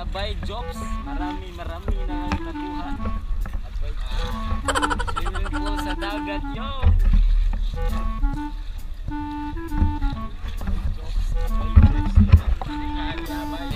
Abay Jobs, marami na ang nakuha. Abay swimming pool sa dagat, yo! Abay Jobs, abay Jobs, abay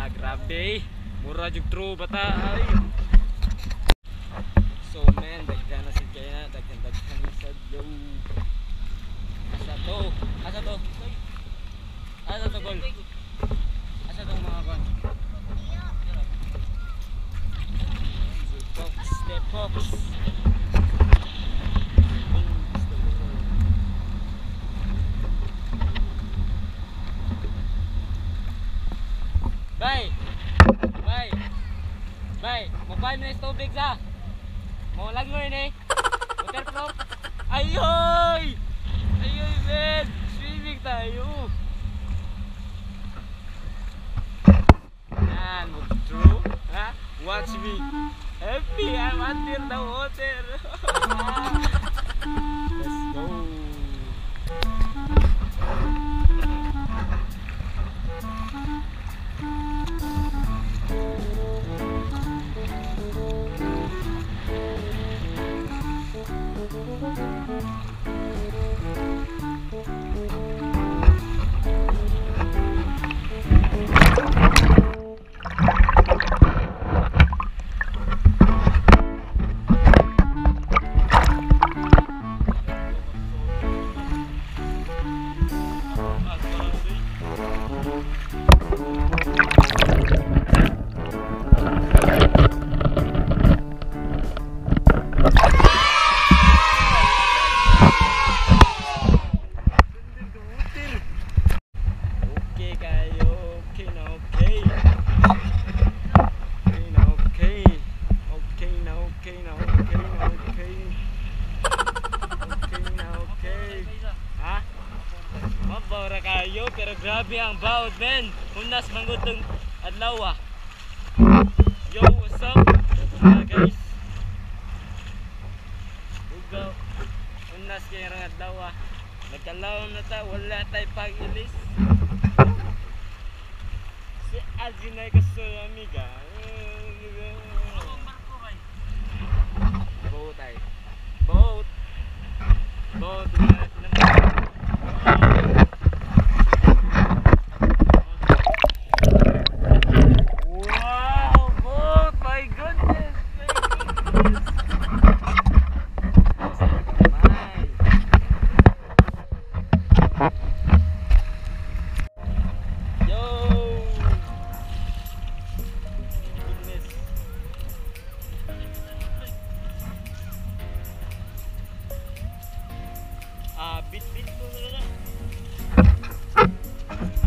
Grabe, mura jug true bata ay. So man, daghan na sad kaya na, daghan na sad yo. Asa to? Asa to? Asa to gol? Asa to mga kon? Box, step box. Bye. Bye. Bye. Mobile na yung tubig sa. Mo langoy ni. Waterproof. Ayoy! Ayoy, man. Swimming tayo. Yan, true. Ha? Watch me. Happy, I'm under the water. Let's go. Okay kayo, okay na okay. Okay na okay. Okay na okay na okay na okay. Okay na okay. Ha? Mabaw ra kayo pero grabe ang bawd, men. Hunas manggod tong adlaw ah. Yo, what's up? Guys. Ugaw. Hunas kay rang adlaw ah. Nagkalawom na ta, wala tay pag-ilis. Si Azinay kasoy amiga. Boat ay. Boat. Boat. Wow, boat! My goodness! My goodness! Yo! Goodness. Ah, bit-bit ko na.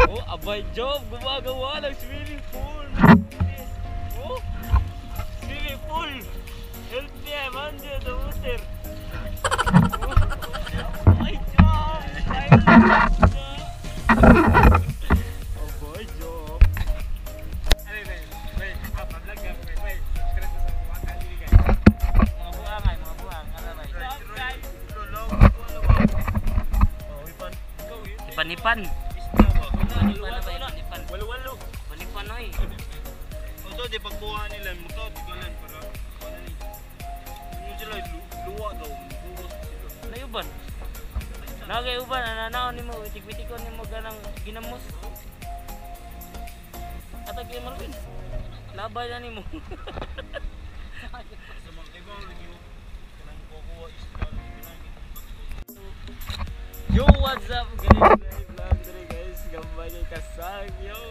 Oh, abay job, gumagawa ng swimming pool. Oh, swimming pool. Help me, I'm under the water. Oh, abay job. Abay job. Wait, pa-vlog ka, wait. Subscribe sa mga kali guys. Mga buang ay, mga buang. Ano ba? Guys. Panipan. Panipan. Walo-walo. Panipan oy. Oto di pagkuha nila mo di galan para ano ni. Yung sila luwa daw, buwas sila. Layuban. Nagay uban ananaon nimo witik-witikon nimo ganang ginamos. Atag kay Marvin. Labay na nimo. Sa mga ibang review kanang kukuha isda kanang. Yo, what's up guys? Vlog dre guys, gambay kay kasag yo.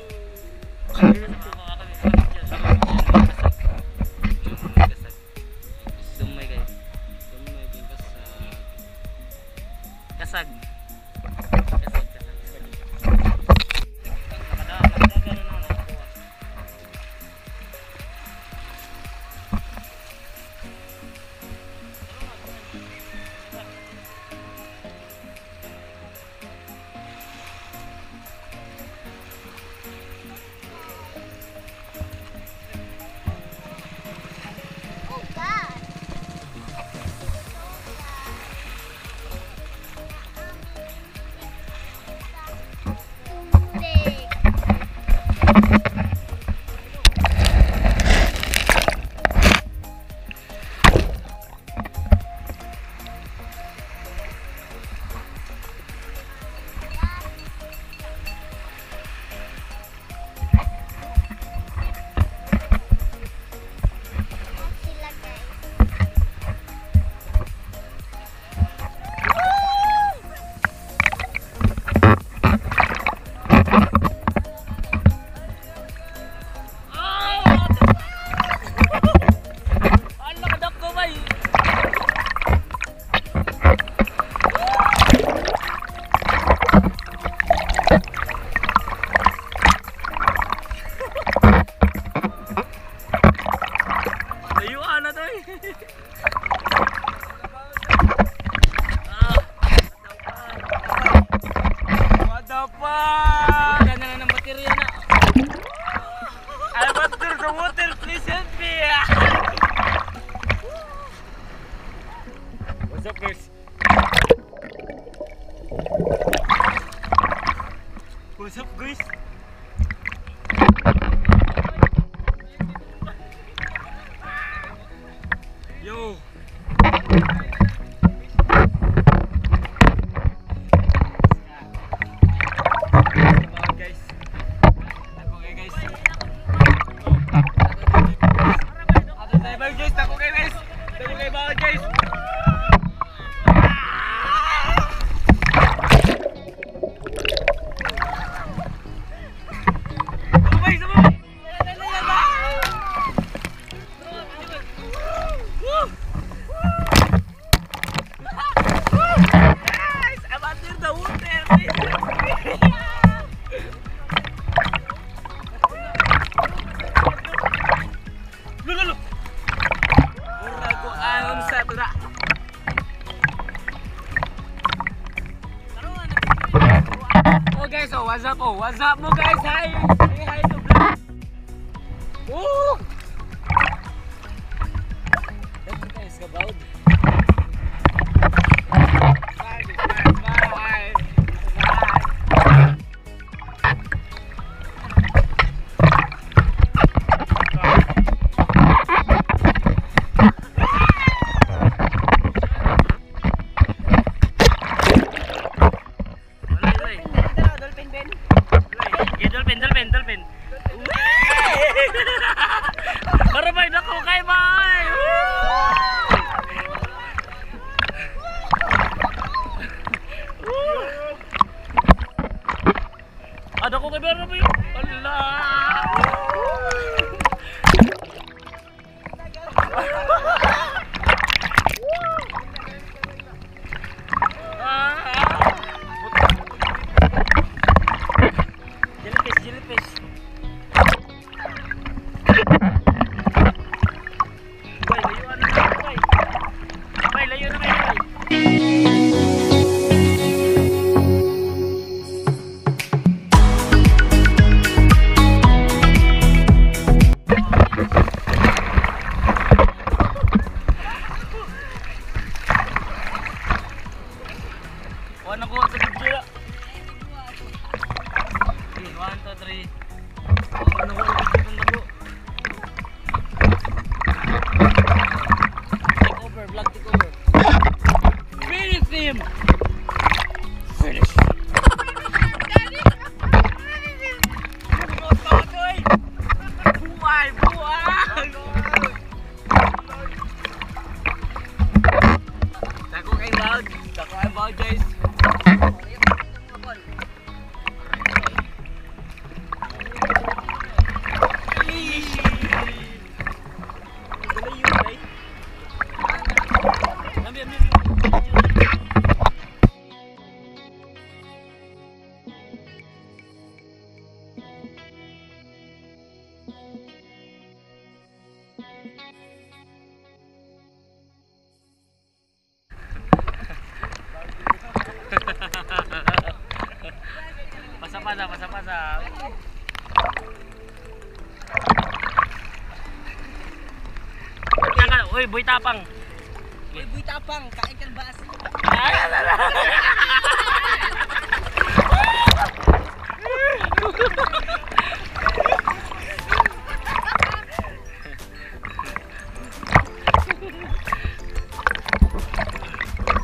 guys, oh, what's up, oh, what's up mo guys? Hi! Say hi to vlog. Woo! That's guys, kabawd. Bye, bye, bye. Bye. Dolphin, Ben. Yeah, dolphin, dolphin, dolphin. Para may dako kay bay. Ada ko kay Berna ba yun? Ala! Jellyfish, jellyfish. Bay, layuan na kayo, bay. Bay, layo na kayo, bay. Wala na kuha sa video. Okay, 1, 2, 3. Wala na kuha sa video. Take over, vlog take over. Finish him! Finish! Buhay! Buhay! Dako kay bawd. Dako kay bawd, guys. Pasa-pasa, pasa-pasa. Uy, buy tapang. Uy, buy tapang, kain kan bas.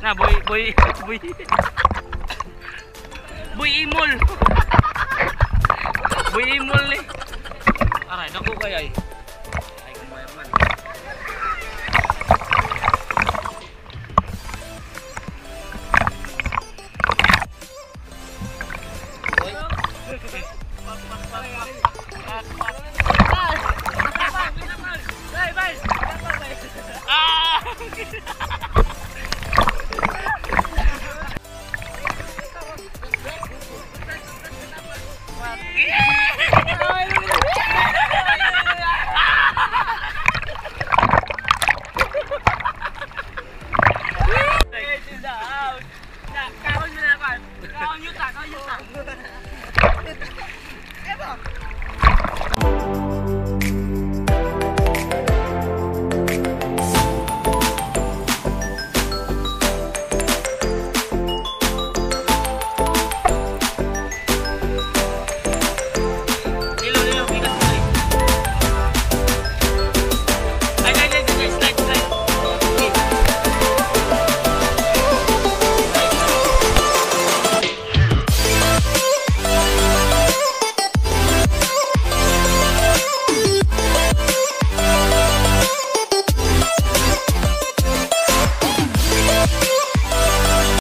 Na, boy, boy, boy. Boy imol. Boy imol ni. Aray, naku kay ay. Ay, kumaya man. Ah!